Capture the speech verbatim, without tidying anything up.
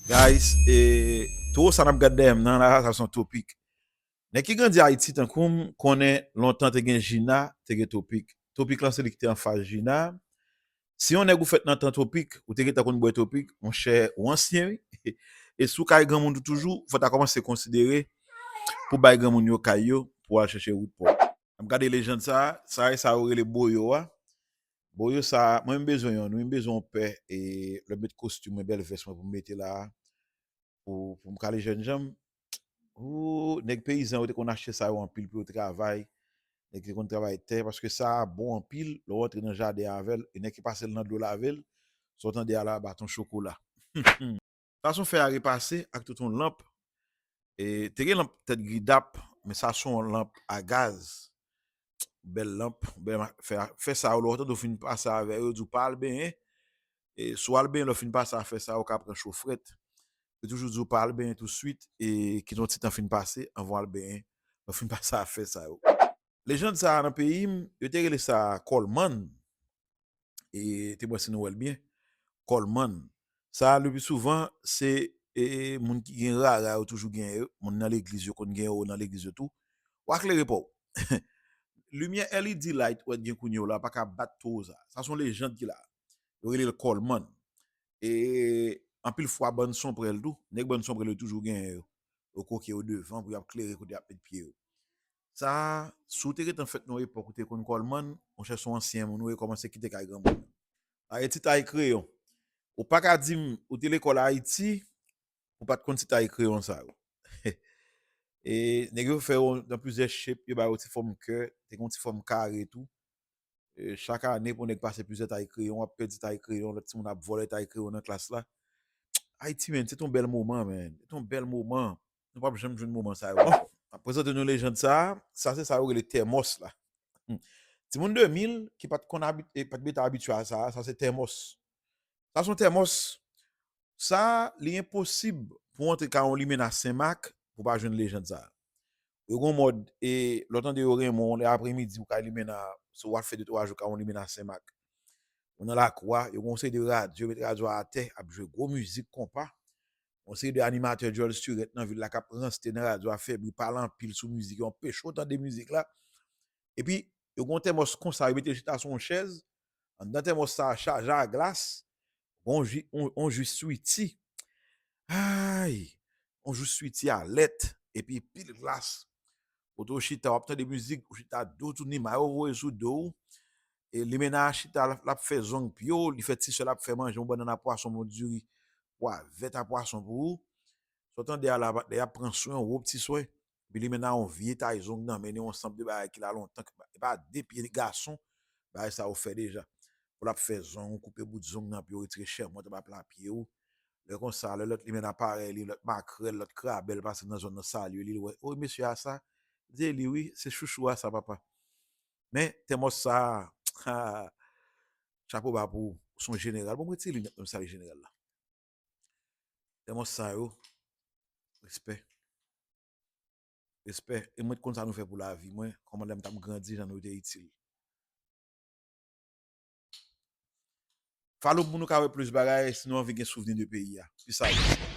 Guys, e, twopo sa n ap gad dèyè m nan la, sa se yon topik. Nèg ki grandi Ayiti tankou m konnen lontan te gen Jina, te gen Topik. Topik lan se li ki te anfas Jina. Si yon nèg ou fèt nan tan Topik, ou te gentan konn bwè Topik, monchè, ou ansyen, wi. E si w kay granmoun ou toujou, fò w ta kòmanse konsidere pou bay granmoun yo kay yo, pou w al chèche wout pa w. N ap gade lejand sa, sa e sa yo rele boyo a. Boyo sa, mwen m bezwen yonn, wi, m bezwen yon pè, e lè m met kostim mwen, bèl vès mwen pou m mete la a, pou, pou m kale jènjan m. Ooh, nèg peyizan yo te konn achte sa yo anpil pou yo travay. Nèg te konn travay tè, paske sa a bon anpil, lè w antre nan jaden avè l, e nèg ki pase l nan dlo lave l, sa w tande a la, baton chokola. Sa se yon fè a repase ak tout yon lanp. E, te gen lanp tèt gridap, men sa se yon lanp a gaz. Bèl lanp, bèl ma-, fè, fè sa yo, lè w tande w fin pase avè yo, yo di w pa al benyen. E, si w al benyen, lè w fin pase a fè sa yo, w ka pran cho frèt. Yo toujou di w pa al benyen touswit, e kite yon ti tan fin pase, anvan w al benyen, lè w fin pase a fè sa yo. Lejand sa a nan peyi m, yo te rele sa kòlmann. E te mwen si nou wè l byen. Kòlmann. Sa, le pli souvan, se, e, moun ki gen rara yo toujou genyen yo. Moun nan legliz yo konn genyen yo nan legliz yo tou. W a klere pa w. Limyè L E D light ou wè t gen kounye yo la, pa ka bat twopo sa. Sa se yon lejand ki la. Yo rele l kòlmann. E anpil fwa, bann sonprèl tou. Nèg bann sonprèl yo toujou genyen yo. Yo koke yo devan pou y ap klere kote y ap met pye yo. Sa, si w te gentan fèt nan yon epòk ou te konn kòlmann, monchè, se yon ansyen moun ou ye, kòmanse kite kay granmoun. Aye ti tay kreyon. Ou pa ka di m, ou te lekòl Ayiti, ou pa t konn ti tay kreyon sa yo. E nèg yo fè yo nan plizyè shape, yo ba yo ti fòm kè, te gen yon ti fòm kare tou. E, chak ane, pou nèg pase plizyè tay kreyon, w ap pèdi tay kreyon, lòt timoun ap vòlè tay kreyon nan klas la. Ayiti, men, se t on bèl moman, men. Se t on bèl moman. Nou p ap janm jwenn moman sa yo ankò. M ap prezante nou lejand sa a. Sa se sa yo rele tèmòs la. Hmm. Timoun de mil ki pa t konn abit-, e, pa t bete abitye a sa a, sa se tèmòs. Sa se yon tèmòs. Sa, li enposib pou w antre kay yon limena Senmak pou w pa jwenn lejand sa a. Yo gon mòd, e, lè w tande yo renmen w, lè apremidi, ou kay limena, si w al fè de twa jou kay yon limena Senmak. Ou nan lakou a, yo gon seri de radyo, yo met radyo a atè, ap jwe gwo mizik konpa. Yon seri de animatè djòl sirèt nan vil la k ap ranste nan radyo a, fè bri, pale anpil sou mizik, yo anpeche w tande mizik la. Epi, yo gon tèmòs konsa, yo mete l chita sou yon chèz, anndan tèmòs sa a chaje a glas, gon ji, on, on ji switi. Ay, on ji switi a lèt, epi pil glas. Kote w chita, w ap tande mizik, ou chita do touni, mayo voye sou do w. E limena a chita, l ap, l ap fè zong pye w, li fè ti sè, l ap fè manje, yon bannann a pwason, yon diri pwa vèt a pwason pou ou. Sa w tande a la, patnè, y ap pran swen w, yon ti swen. Epi limena yon vye tay zong nan men li, yon sanm de bagay ki la lontan, e pa de pye gason, bagay sa yo fè deja. Pou l ap fè zong, koupe bout zong nan pye w, retire chè mant anba pla pye w. Lè konsa, lè lòt limena parèy li, lòt makrèl, lòt krabèl pase nan zòn nan, salye li, li wè, o, mesye a sa, se li wi, se chouchou a sa, papa. Men, tèmòs sa, ha, chapo ba pou ou, se yon jeneral. Bon, m retire linèt mwen, m salye jeneral la. Tèmòs sa yo, respè. Respè. E mwen t konn sa nou fè pou lavi mwen, kòman lè m t ap grandi, jan nou te itil. Follow m pou nou ka wè plis bagay, si nou anvi gen souvni de peyi a. Peace out.